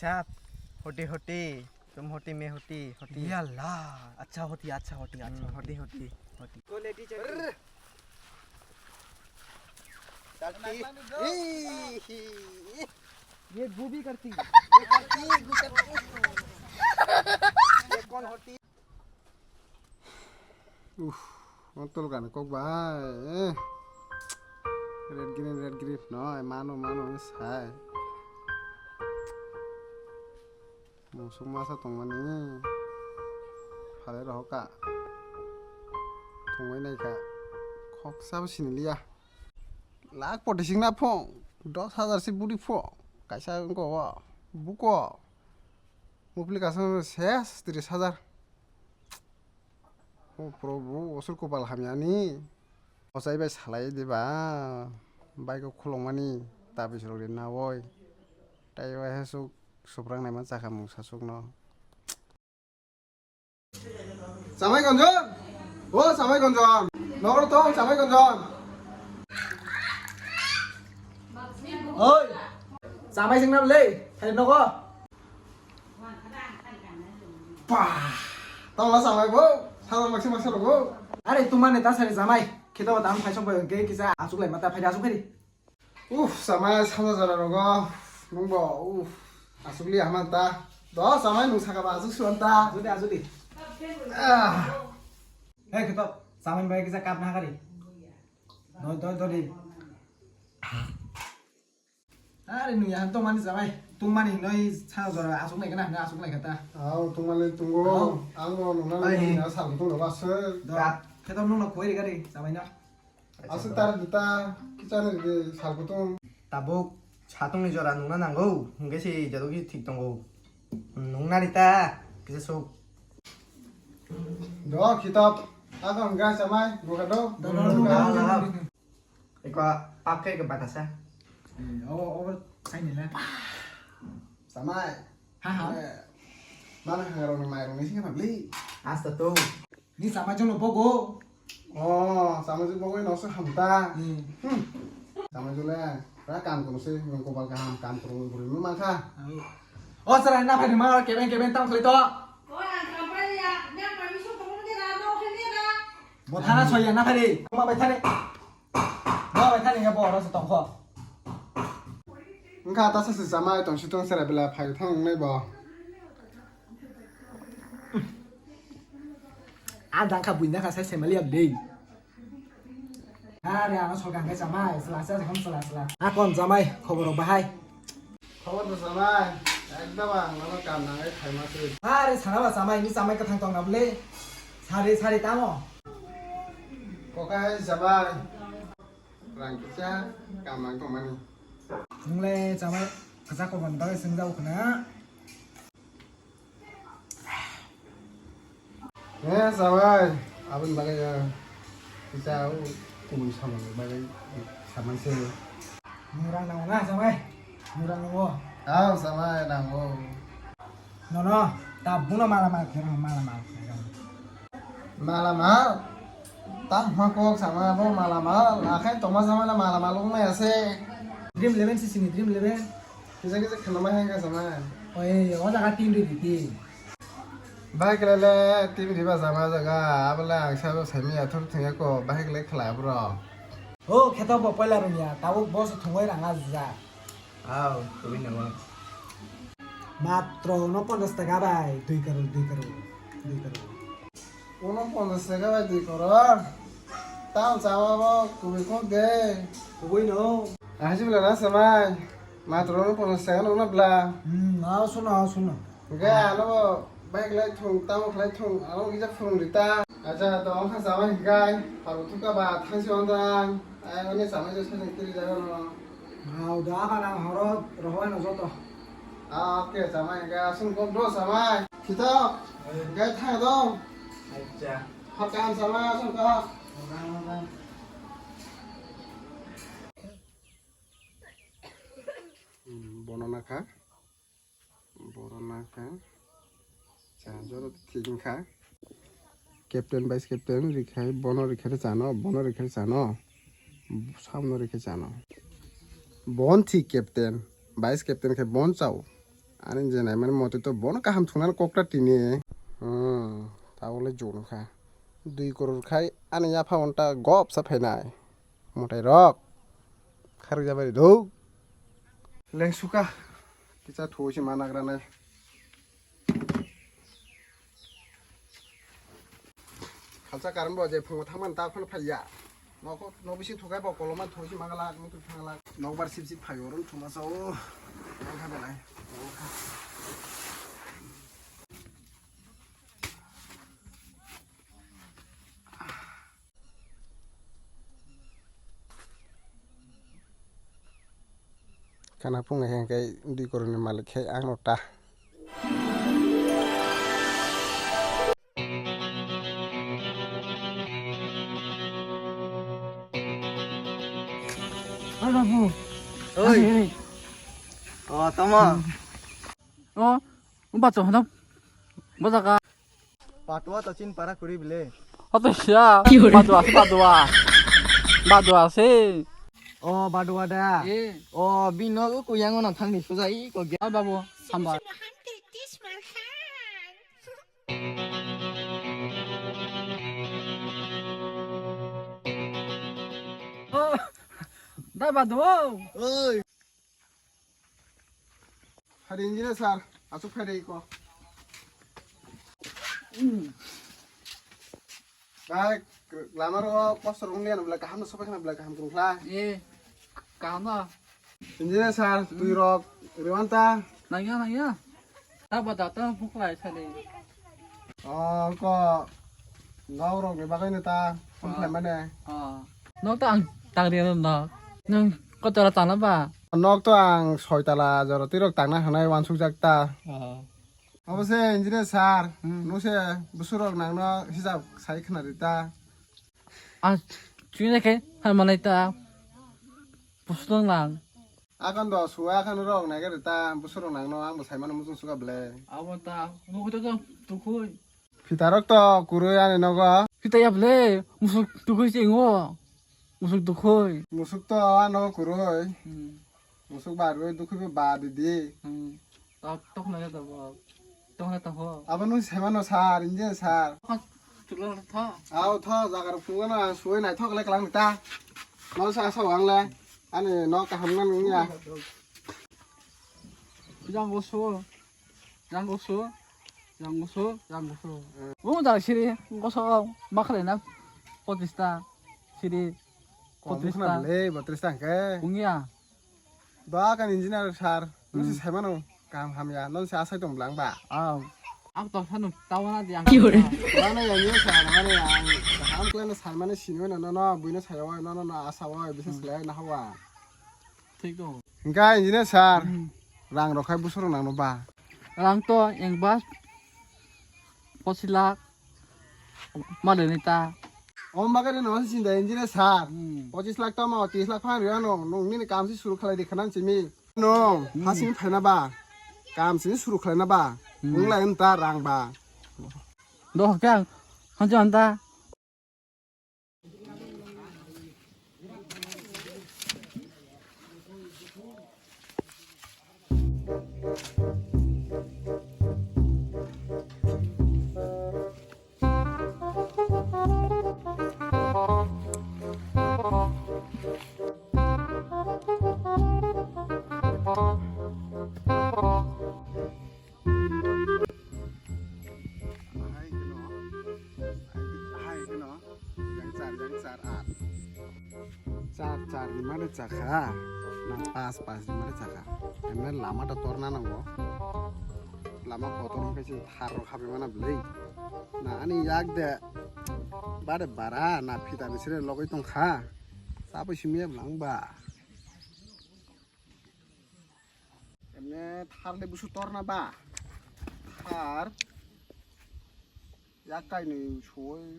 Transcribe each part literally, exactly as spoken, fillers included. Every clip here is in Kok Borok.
साहब, होती होती, तुम होती मैं होती, होती। या अल्लाह, अच्छा होती, अच्छा होती, अच्छा हम्म, होती। होती होती, होती। Quality check. ये गू भी करती। ये करती, गू करती। ये कौन होती? Uff, o tolgani kok bai. Red green, red green. No, mano, mano, sai. Musuk masa tongmani. Phalai rohoka. Tongbai naikha. Khoksa bo siniliya. Lakh poti singna phung. Dos hajar si buri phung. Kaisa wngko o. Buko. Mupli kasang ses tris hajar. O Probhu, osor kopal hamyani. Ochai bai salai diba. Baiko khulokmani tabis rok rinawoi. Tai o hesuk suprang naima chakha mung sasukno. Chamai Gonjon! O Chamai Gonjon! Noro tong Chamai Gonjon! Oi! Chamai singna le, thai nogo. Pah! Tong la Chamai bo, sana maksi maksi logo. Are tumane ta sari Chamai, kita ba tam phai sok ba ke kisa asuk lai mata phai asuk phai. Uff, Chamai, sanja jora rogo. Nungbo, uff, asukli haman ta. Do, Chamai, nung saka ba asuk suan ta. Asuk di, asuk di. Ah. Hei, ketok, Chamai bai kisa cup na kari. Doi, doi, doi di. Are nung yahan tongmani Chamai. Tongmani noi sanja jora asuk nai kana, asuk nai kata. Au, tongmani tongo. Au. Ang no nungna ai, nungna sal kutung rogo asuk. Do, ketok nung no koi ri kari, Chamai no. Aswk tar dita kichani rwdi sal kutung. Tabuk satungni jora nungna nango, hwnkhe se jotoki thik tongo. Nungna rita kisa suk. Do kitab, ako hwnkhe Chamai, buka do. Do, do, do, do. Eko pakke ke batasa. Eh, o, o, saini le. Chamai. Ha, ha. Eh, mana hangarokni mairokni singha nabli. Asta tu. Ni Chamai jono bogo. Oh, Chamai jono bogo no se hamta. Hmm. Hmm. Chamai jono le, ra kam kono se, nung kopal kaham kam kono buri no mangkha. Oh, sir, na phai ma keben keben tam khlai to. Ko ang kam pai ya, na permission to mo de ra do khe ne ra. Bo thana soya na phai. Ma bai thani. Ma bai thani ga bo ra se tong kho. Wngkha ta sa se Chamai tong si tong sera bela phai thang nai bo. A dangkha buina kha sai semali abdei. Are ano soka hwnkhe Chamai, chwla se khom chwla chwla. A kon Chamai, khobor rok bahai. Khobor to Chamai, ekdom ang nono kam nangai khaima se. Are sana ba Chamai, ni Chamai kwthang tong na bwle. Sari sari tamo. Kokai Chamai. Rang kisa kam nang tongmani. Nwng le Chamai kwchak kobrani bagwi swngjak khna. Eh, Chamai, aboni bagwi, eh, kisa o kubun samani bagwi saman se. Nwng rang nango na, Chamai? Nwng rang nango? Ang Chamai nango. Nono, tabukno mala mal khe rw, mala mal khe rw. Mala mal? Ta hma kok sama bo mala mal, akhai tongma sama na mala mal wng maya se. Dream eleven si sini, Dream eleven. Kisa kisa kheno ma hengka sama. Oi, o jaga team ri di team. Bai kele le team ri ba sama jaga, abole ang sa bo sai maya thur thung ya ko, bai kele khela bro. O kheto bo poila rung ya, tabuk bo se thungoi rang a ja. Aw, tubui nangma. Matro no ponchas taka bai, dui karor, dui karor, dui karor. Uno ponchas taka bai dui karor. Tam chawa bo kubui kok de. Kubui no. Ahai si bela na samai. Matro no ponchas taka no na bela. Hmm, aw suno, aw suno. Hwnkhe ano bo bai khlai thung, tamo khlai thung, ano kisa phwrwng rita. Acha, to wngkha chamai hwnkhe, phalwi thukha ba, thangsi wngtang. Ai, oni chamai je sajeng tiri jaga no. Hao, da ka nang horo, rohoi no joto. Ah, oke, chamai hwnkhe, aswng kok do chamai. Khito, hwnkhe thang do. Acha. Hakam chamai, aswng kok. Hmm, bono nakha. Bono nakha. Cha, jora thik wngkha. Captain, vice captain rikhai, bono rikhai chano, bono rikhai chano. Samno rikhai chano. Bon thik captain, vice captain khe bon chao. Ani je naimani mote to bono kaham thungnani kokta tini. Hmm, tabole jono kha. Dui koror khai ani yapha onta gop sa phainai. Motai rok. Kharwi jabari do. Leng suka. Kisa thusi managra nai. Khalsa karon bo je phungo thangman ta phano phaiya. Nokho, nok bising thukai bo koloma thusi mangalak, mutu thangalak. Nokbar sip sip phai oron thuma sao. Nokha belai. Khana phung hai hwnkhe dui kororni malik khai ang no ta. Oi, babu. Oi. Oi, oi. Oh, tamo. Oh, bacho hana. Bojaka. Patua to chin para kuri bile. Oto siya. Ki hore? Badua se, badua. Badua se. Oh, badua da. Eh. Oh, bino u kuyang ono thangni sujai ko ge. Ah, babu, sambar. Oh, da badua. Oi. Phai de engineer sir, aswk phai de iko. Bai, lama ro kosto rong liya na belai kaham na sopai khana belai kaham kwrwng kha. Eh, kaham na. Engineer sir, twi rok riwan ta. Nangya, nangya. Ta ba da ta buklai sale. Oh, ko nok rok ni bagwi no ta phone khlai mane. Ah. Nok to ang tang ri no nok. Nang kotora tangna ba? Nok to ang soi tala jora twi rok tangna hanai wansuk jak ta. Ah. Obo se engineer sir, hmm, no se busur rok nang no hijab sai khna ri ta. Ah, chini khe hai manai ta. Busur rok nang. Akan do suwa akan rok nai gari ta busur rok nang no ang bo sai mano muchung suka ble. Abo ta, mo hoto to tukhui. Pita rok to kurui ani nogo. Pita ya ble, musuk tukhui se ngo. Musuk tukhui. Musuk to ano kurui. Hmm. Musuk ba rui dukhui ba didi. Hmm. Tok, tok na ya to bo. Tongna tongo. Abo nung sema no sar, inje sar. Kha, chukla na tha. Ao tha, jaga rok phungo no ang suwai naithok le klang ta. No sa sa wang le. Ani no kaham na nung ya. Yang goso. Yang goso. Yang goso, yang goso. Hmm. Bo da siri goso ma khlai na. Pochis ta. Siri. Pochis ta. Botris ta hwnkhe. Wngya. Doa kan engineer sir, no si hmm, sai mano kaham hamya, no si asai tong bwlang ba. Aw. Ang tong phano tawana di ang. Ki hore? Mana ya ni sir, mana ya ang kaham khlai no sai mani sini no no no, buino sai oi, no no no, asa oi, bises khlai na hawa. Thik dong. Hingka engineer sir, hmm, rang rok khai busur nang no ba. Rang to yang bas pochis lakh. Male ni ta. Om bagari no si sinda engineer sir. Hmm. Pochis lakh tamo, tris lakh phan riya no. Nung nini kam si suru khalai di khanan simi. No, hmm, hasing phaina ba. Kam si suru khalai na ba. Hmm. Nung lai ta rang ba. Do kang. Hanjo anta. Hai kheno, hai kheno, yang char, yang char, ar. Char, char ni mane chakha, na pas, pas ni mane chakha. Emne lama da torna nango. Lama kotor hwnkhe se thar rok habai mana bwlwi. Na ani yak de, bare bara, na phita bisire logoi tongkha. Chabo simi bwlang ba. Emne thar le busu torna ba. Thar. Yak kainwi soi.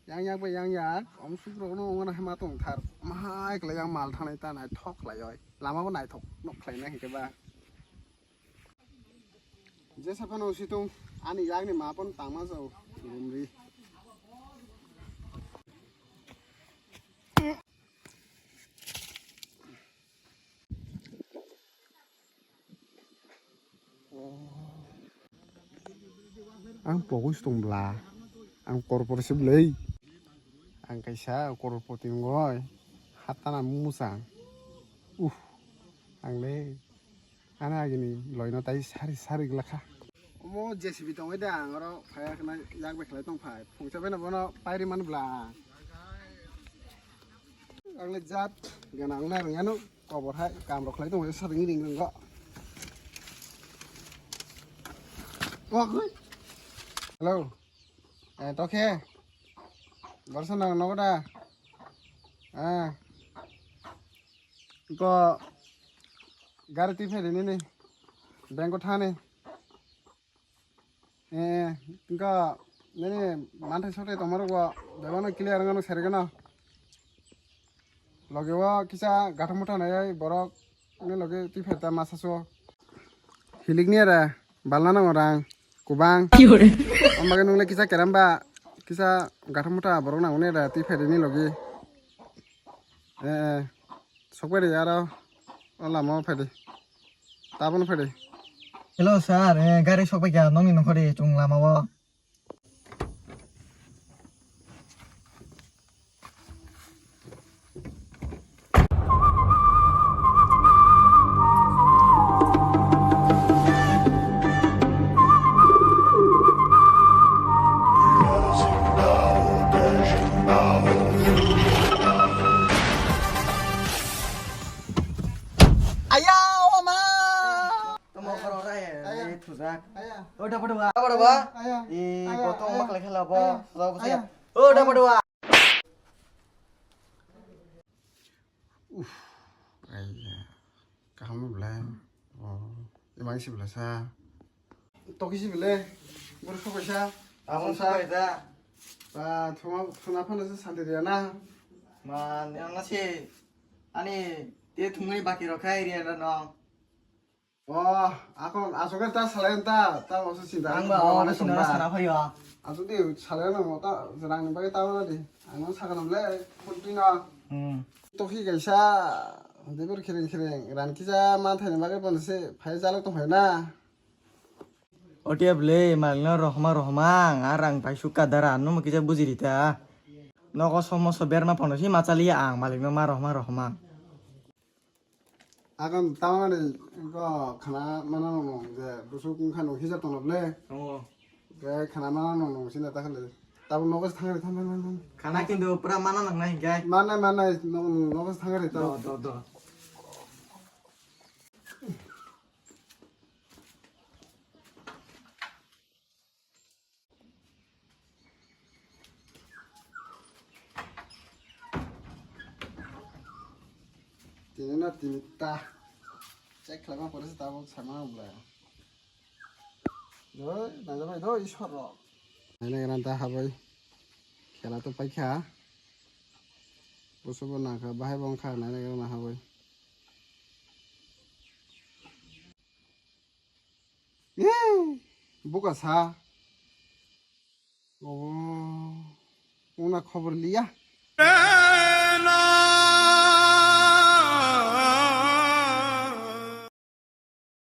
Yang yak bai yang yak. Om suk rok no ongna hema tong thar. Mahai kla yang mal thanai ta naithok khlai oi. Lama bo naithok nok khlai na hingke ba. Jesa phano si tong ani yak ni ma pon tangma jao. Rumri. Ang pogwi tong bla. Ang korpor se bwlai. Ang kaisa korpor tingoi. Hatana musang. Uh. Ang le. Ani agini loino tai sari sari glakha. Omo J C B tongwi da ang oro phaya khna yak bai khlai tong phai. Phungsa bai no bono pairi man bla. Ang le jat gana ang na rwngya no kobor hai kam rok khlai tong sari ring ring go. Hello. Eh, tokhe. Borsa nang nogo da. Ah. Ko gari twi phai rini ni. Bank o thani. Eh, ko nini manthai sote tomorok bo bebano clear wngano sergano. Loge o kisa gatham motha nai borok ni loge twi phai ta masa so. Hilik ni era balna nango rang kubang. Ki hore? Ombaga nungle kisa keramba kisa gatham motha borok nango ni era twi phai rini loge. Eh, eh. Sokphaidi aro o lama o phaidi. Tabukno phaidi. Hello sir, eh, gari sokphaikha nokni nokhardi chwng lama o. Aya, oma! Tamo khoro rai, rai thujak. Aya. O da padwa. Da padwa. Aya. I aya, koto aya, makle khela bo. Aya. Lo ko aya. O da padwa. Uff. Aya. Kaham bla. Oh. Imang si bla sa. Toki si bile, buru sokaisa. Abang sokaisa. Ba, thuma, thuna phano se santi dia na. Ma, nang na se, ani, te thumai baki rok khai ria na no. Oh, ako, asok ta salai ta, ta mo se sinta. Ang ba, oh, na sinta sana phayo. Asok di salai na mo ta, rang ni bagwi ta mo na di. Ang no sakana bile, putri no. Hmm. Toki kaisa, debor khereng khereng, ran kisa manthai ni bagwi phano se, phai jalo tong phai na. Otiya bwle, malikno rohorma rohorma ang, a rang paisuk kadar, ano mo kisa buji rita. Nogo somoso berma phano si machaliya ang, malikno ma rohorma rohorma. Akan tamani ko khana mana nong je busuk wngkha nong hijab tonglo bwle. Omo. Ke khana mana nong nong sina takhale. Tabo nogo thangari thang thang thang. Khana kintu pura mana nang nai hinkhe. Mana mana nogo thangari tabo. Do do do. Tini na tini ta. Check khlaima pore se tabuk sama bwla. Doi, nangjabai doi, isor rok. Nai nai ran ta habai. Khela to paikha. Boso bo nangkha, bahai bo wngkha, nai nai ran habai. Yee, buka sa. Oh, una khobor liya.